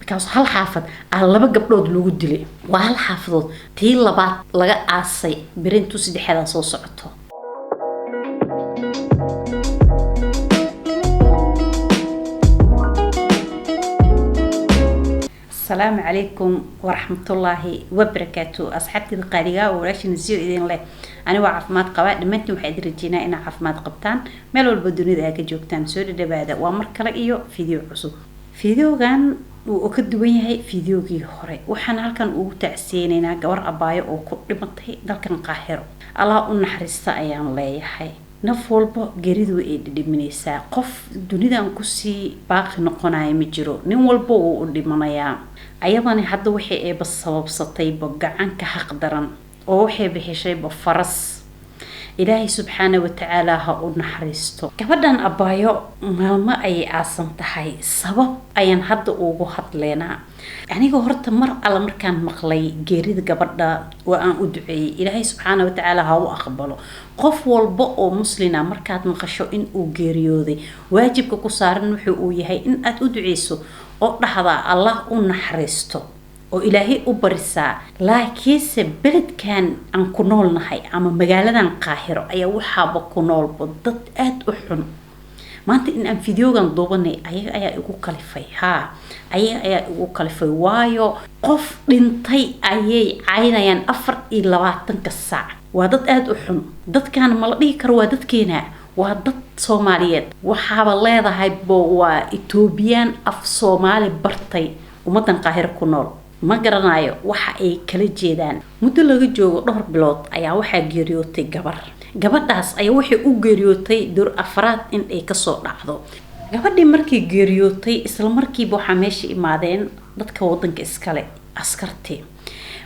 Because hal xaafad aa laba gabdhood lagu dilay, waa hal xaafadood. Tii labaad laga aasay, berintu saddexeedaa soo socoto. Asalaamu calaykum waraxmatullaahi wabarakaatu, asxaabtida qaaliga oo walaashin siyo idin leh. Ani waa caafimaad qabaa, dhammaantiin waxaa idin rajeynaa inaa caafimaad qabtaan meel walba dunida aa ka joogtaan. Soo dhadhawaada, waa mar kale iyo video cusub. Videogan wuu ka duwan yahay videogii hore. Waxaan halkan ugu tacsiyeyneynaa gabar abaayo oo ku dhimatay dalkan Qaahiro. Allah u naxariista ayaan leeyahay. Naf walba geeridu ay dhidhiminaysaa. Qof dunidan kusii baaqi noqonaya ma jiro, nin walba wuu u dhimanayaa. Ayadani hadda waxay eeba sababsatayba gacanka xaq daran oo waxay bixishayba faras. Ilaahay subxaana watacaala ha u naxariisto gabadhan abaayo. Maalmo ayay aasan tahay, sabab ayaan hadda ugu hadleynaa. Aniga horta mar alla markaan maqlay geerida gabadha waa aan u duceeyey, Ilaahay subxaana watacaala ha u aqbalo. Qof walba oo muslina markaad maqasho in uu geeriyooday, waajibka ku saaran wuxuu uu yahay in aad u duceyso oo dhahdaa Allah u naxariisto oo Ilaahay u barisaa. Laakiinse beledkan aan ku noolnahay ama magaaladan Qaahiro ayaa waxaaba ku noolba dad aada u xun. Maanta in aan videogan duubanay ayaga ayaa igu kalifay. Haa, ayaga ayaa igu kalifay, waayo qof dhintay ayay caynayaan 24-ka saac. Waa dad aada u xun. Dadkan mala dhihi karo waa dadkeena, waa dad Soomaaliyeed. Waxaaba leedahay bo waa Etoobiyaan af Soomaali bartay. Ummadan Qaahiro ku nool ma garanayo waxa ay kala jeedaan. Muddo laga joogo dhowr bilood ayaa waxaa geeriyootay gabar. Gabadhaas ayaa waxay u geeriyootay door afraad in ay kasoo dhacdo. Gabadhii markay geeriyootay, isla markiiba waxaa meesha imaadeen dadka wadanka iskale, askartii.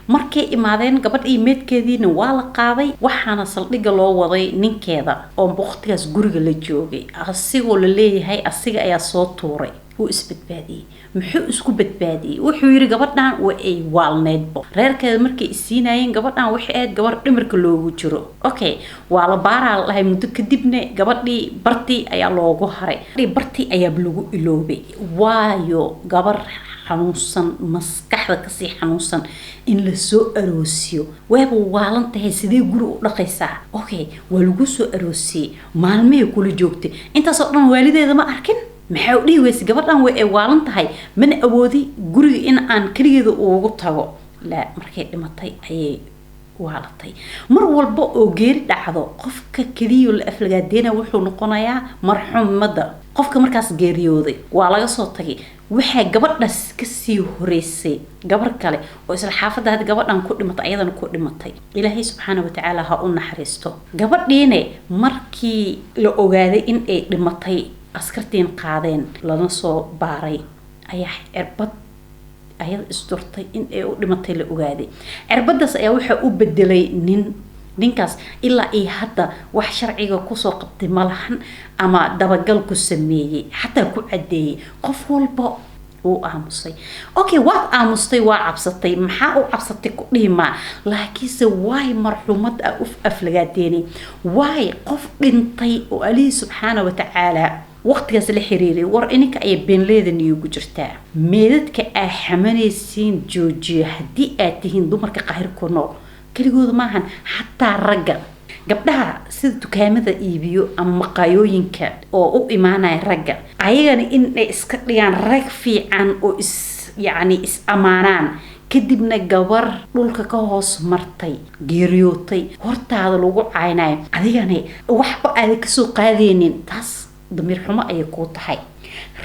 Markay imaadeen, gabadhii meedkeediina waa la qaaday, waxaana saldhigga loo waday ninkeeda oo waqtigaas guriga la joogay, asigoo la leeyahay asiga ayaa soo tuuray. Wuu isbadbaadiyey. Muxuu isku badbaadiyey? Wuxuu yiri gabadhan waa ay waalneydbo, reerkeeda markay isiinayeen gabadhan waxay ahayd gabar dhimirka loogu jiro. Okay, waa la baaraa la dhahay. Muddo kadibna gabadhii bartii ayaa loogu haray, bartii ayaaba lagu iloobay. Waayo gabar xanuunsan, maskaxda kasii xanuunsan in lasoo aroosiyo, waaba waalan tahay, sidee guri u dhaqaysaa? Okay, waa lagu soo aroosiyey, maalmihii kula joogtay, intaasoo dhan waalideeda ma arkin. Maxaa u dhihi weyse gabadhan way ay waalan tahay, mana awoodi guriga in aan keligeeda ugu tago? Laa, markay dhimatay ayay waalatay. Mar walba oo geeri dhacdo, qofka keliya la aflagaadeena wuxuu noqonayaa marxuumada, qofka markaas geeriyooday. Waa laga soo tagay. Waxaa gabadhaas kasii horeysay gabar kale oo isla xaafadda hadda gabadhan ku dhimatay, ayadana ku dhimatay. Ilaahay subxaana watacaala ha u naxariisto. Gabadhiine markii la ogaaday in ay dhimatay, askartiin qaadeen, lana soo baaray, ayaa cirbad ayada isdurtay in ay u dhimatay la ogaaday. Cirbadaas ayaa waxaa u bedelay nin. Ninkaas ilaa iyo hadda wax sharciga kusoo qabtay malahan ama dabagal ku sameeyey, xataa ku cadeeyey. Qof walba wuu aamusay. Okay, waad aamustay, waa cabsatay. Maxaa u cabsatay ku dhihimaa? Laakiinse waay marxuumad a u aflagaadeynay? Waay qof dhintay oo Alihii subxaana watacaala waqtigaas la xiriiray? War ininka ayay beenleeda niyugu jirtaa. Meedadka aa xamanaysiin joojiyo haddii aad tihiin dumarka Qaahir ku nool. Keligooda maahan, xataa ragga, gabdhaha sida dukaamada iibiyo ama maqaayooyinka oo u imaanaya ragga, ayagana inay iska dhigaan rag fiican oo is yacni is amaanaan, kadibna gabar dhulka ka hoos martay, geeriyootay, hortaada lagu caynayo, adigana waxba aada kasoo qaadeynin, taas damiir xumo ayay kuu tahay.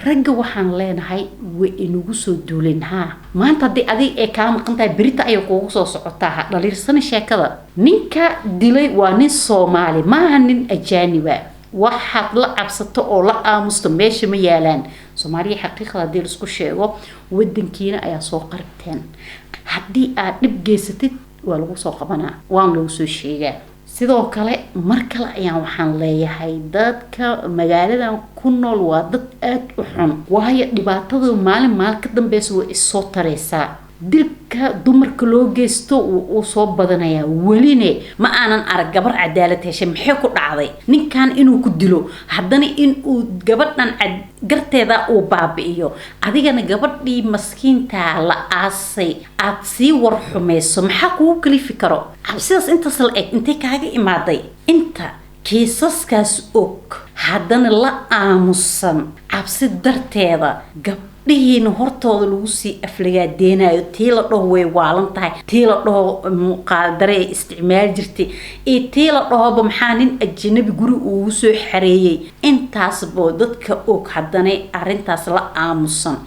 Ragga waxaan leenahay way inagu soo duulin. Haa, maanta haddii adig ay kaa maqan tahay, berita ayay kuugu soo socotaa. Ha dhaliirsana sheekada. Ninka dilay waa nin Soomaali, maaha nin ajaaniba. Waxaad la cabsato oo la aamusto meesha ma yaalaan. Soomaaliya, xaqiiqada haddii laisku sheego, wadankiina ayaa soo qaribteen. Haddii aad dhib geysatid, waa lagu soo qabanaa, waan lagu soo sheegaa. Sidoo kale mar kale ayaan waxaan leeyahay dadka magaaladan ku nool waa dad aada u xun, waayo dhibaatada maalin maalin ka dambeysa way issoo tareysaa. Dilka dumarka loo geysto wuu soo badanayaa. Weline ma aanan arag gabar cadaalad heshay. Maxay ku dhacday ninkan inuu ku dilo, haddana inuu gabadhan garteeda uu baabi'iyo, adigana gabadhii maskiintaa la aasay aad sii war xumeyso? Maxaa kugu kalifi karo cabsidaas intaas la eg? Intay kaaga imaaday? Inta kiisaskaas og haddana la aamusan cabsi darteeda, gabdhihiina hortooda lagu sii aflagaadeenayo, tii la dhaho way waalan tahay, tii la dhaho muqaadare ay isticmaal jirtay, iyo tii la dhahoba maxaa nin ajanabi guri ugu soo xareeyey, intaasbo dadka og haddana arrintaas la aamusan,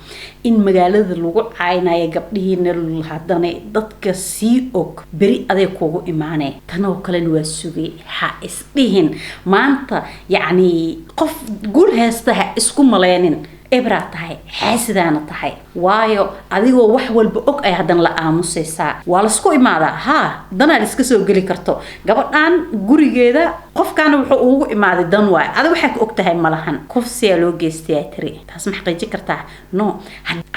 in magaalada lagu caaynayo gabdhihiina haddana dadka sii og, beri aday kugu imaanee. Tanoo kalena waa sugay. Ha isdhihin maanta yacni qof guul haysta, ha isku maleynin. Ebraa tahay, xaasidaana tahay, waayo adigoo wax walba og ay haddana la aamusaysaa. Waa lasku imaadaa, haa, danaa la iska soo geli karto. Gabadhan gurigeeda qofkaana wuxuu ugu imaaday dan waay. Adiga waxaa ka og tahay malahan. Kufsiyaa loo geystayaa tiri, taas ma xaqiijin kartaa? No.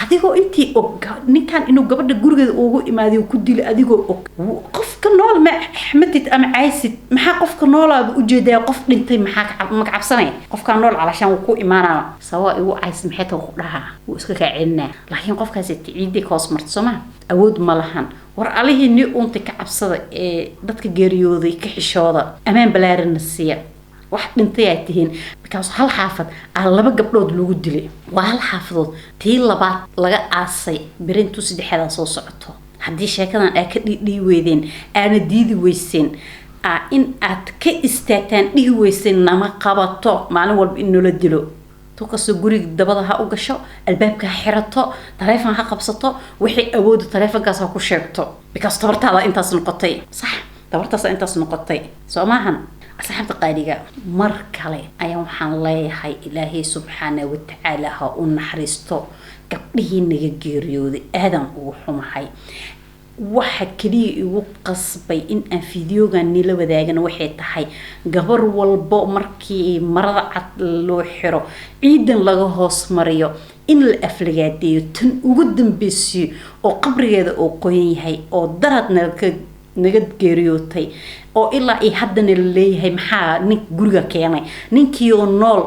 Adigoo intii og ninkan inuu gabadha gurigeeda ugu imaaday ku dilo, adigoo og, qofka nool ma xmatid ama caysid? Maxaa qofka noolaaba ujeedaa? Qof dhintay maxaa maka cabsanay? Qofkaa nool calashaan wuu ku imaanaa, sababa igu cays maxay tahay ku dhahaa, wuu iska kaa celinaa. Laakiin qofkaasi ciidii ka hoos marta, soo ma awood ma lahan. War alihii ni uuntay ka cabsada ee dadka geeriyooday ka xishooda, amaan balaarina siiya. Wax dhintay aad tihiin, because hal xaafad aa laba gabdhood lagu dilay. Waa hal xaafadood tii labaad laga aasay, berintuu saddexadaa soo socoto. Haddii sheekadan aa ka dhiidhii weydeen, aana diidi weyseen, in aad ka istaagtaan dhihi weyseen, nama qabato maalin walba in noola dilo. Tu kastoo guriga dabada ha u gasho, albaabka ha xirato, taleefon ha qabsato, wixii awooda taleefonkaas ha ku sheegto, because tabartaada intaas noqotay. Sax, tabartaas intaas noqotay, soo maahan? Asxaabta qaaliga, mar kale ayaan waxaan leeyahay Ilaahay subxaana watacaala ha u naxariisto gabdhihii naga geeriyooday. Aadan ugu xumahay. Waxa kaliya igu qasbay in aan videogan nila wadaagana waxay tahay, gabar walbo markii marada cad loo xiro, ciidan laga hoos mariyo, in la aflagaadeeyo, tan ugu dambeysiyo oo qabrigeeda oo qoyan yahay oo darad naka naga geeriyootay, oo ilaa iyo haddana la leeyahay maxaa ninka guriga keenay? Ninkii oo nool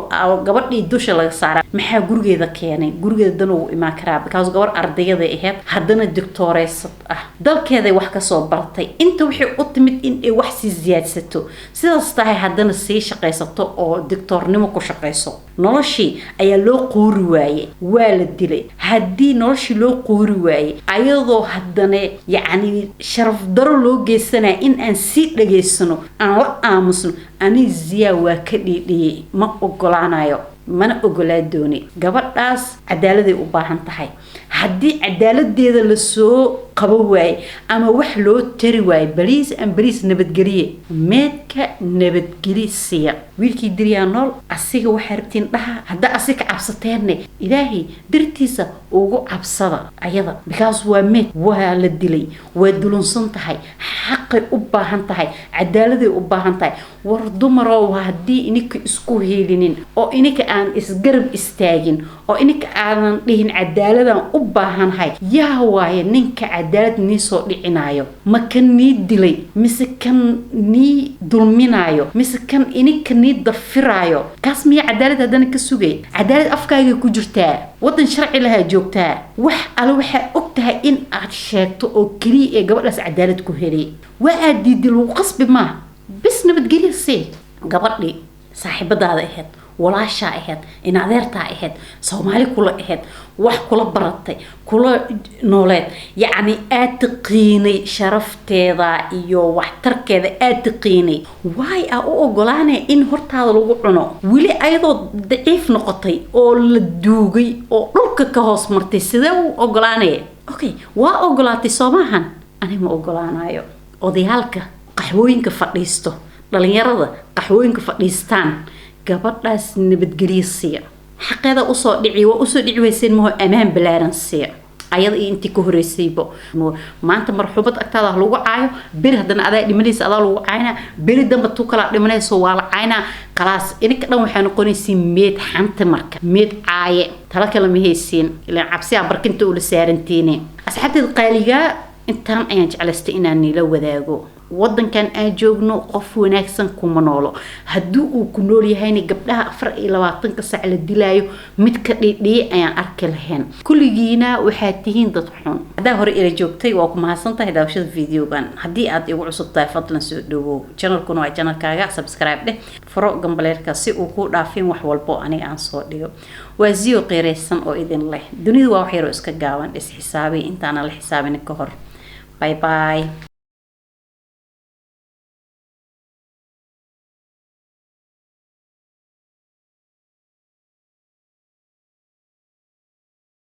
gabadhii dusha laga saara, maxaa gurigeeda keenay? Gurigeeda dan uu imaan karaa, because gabar ardayada ahayd, haddana doctoreysad ah, dalkeeday wax kasoo bartay. Inta waxay u timid in ay wax sii siyaadsato, sidaas tahay haddana sii shaqaysato oo doctornimo ku shaqayso. Noloshii ayaa loo qoori waayey, waa la dilay. Haddii noloshii loo qoori waayey, ayadoo haddana yacni sharaf daro loo geysanaya, in aan sii dhageysano, aan la aamusno, ani Ziyaa waa ka dhiidhiyey. Ma ogolaanayo, mana ogolaa dooni. Gabadhaas cadaaladay u baahan tahay. Haddii cadaaladeeda lasoo qabo waaye ama wax loo tari waaye, baliis an baliis nabadgeliye, meedka nabadgeli siya. Wiilkii diryaa nool, asiga waxaa rabtiin dhaha. Haddaa asiga ka cabsateenne, Ilaahay dartiisa ugu cabsada ayada, because waa meed, waa la dilay, waa dulunsan tahay, xaqay u baahan tahay, cadaaladay u baahan tahay. War dumarow, haddii ininka isku hiilinin oo ininka aan isgarab istaagin oo ininka aadan dhihin cadaaladan u baahanhay, yaa waaye ninka cadaalad nii soo dhicinayo? Ma kan nii dilay, mise kan nii dulminayo, mise kan ininka nii dafiraayo? Kaas miyaa cadaalad haddana ka sugay? Cadaalad afkaaga ku jirtaa, waddan sharci lahaa joogtaa. Wax ale waxaa og tahay in aad sheegto oo keliya ee gabadhaas cadaalad ku helay. Waa aad diiday, lagu qasbi maaha. Bis nabadgelya see gabadhii saaxiibadaada ahayd, walaashaa ahayd, in adeertaa ahayd, Soomaali kula ahayd, wax kula baratay, kula nooleed, yacni aad taqiinay sharafteeda iyo waxtarkeeda aad taqiinay, waay aa u ogolaanaya in hortaada lagu cuno, weli ayadoo daciif noqotay oo la duugay oo dhulka ka hoos martay? Sidee u ogolaanaya? Okay, waa ogolaatay, soo maahan? Aniga ma ogolaanayo. Odayaalka qaxwooyinka fadhiisto, dhalinyarada qaxwooyinka fadhiistaan, gabadhaas nabadgelyo siiya, xaqeeda usoo dhici. Waa usoo dhici weyseen maho, ammaan balaaran siiya ayada iyo intii ka horeysaybo. Maanta marxuumad agtaada ha lagu caayo, beri haddana adaa dhimanaysa, adaa lagu caynaa, beri damba tu kalaa dhimanayso, waa la caynaa. Khalaas, idinka dhan waxaa noqonaysiin meed xanta, marka meed caaye. Tala kale ma haysiin, ilaan cabsiyaa barkinta ula saarantiine. Asxaabteed qaaligaa, intaan ayaan jeclaystay inaan nila wadaago. Wadankan aan joogno qof wanaagsan kuma noolo. Haddii uu ku nool yahayna, gabdhaha 24-ka sac la dilaayo mid ka dhidhiye ayaan arki lahayn. Kulligiina waxaad tihiin dad xun. Haddaa hore ila joogtay, waa ku mahadsan tahay daawashada videogan. Haddii aad igu cusub tahay, fadlan soo dhawow. Channelkuna waa channelkaaga. Subscribe dheh, furo gambaleelka si uu ku dhaafin wax walbo aniga aan soo dhigo. Waa Ziyo qeereysan oo idin leh, dunidu waa wax yaroo iska gaaban. Is xisaabay intaana la xisaabin ka hor. Bye bye.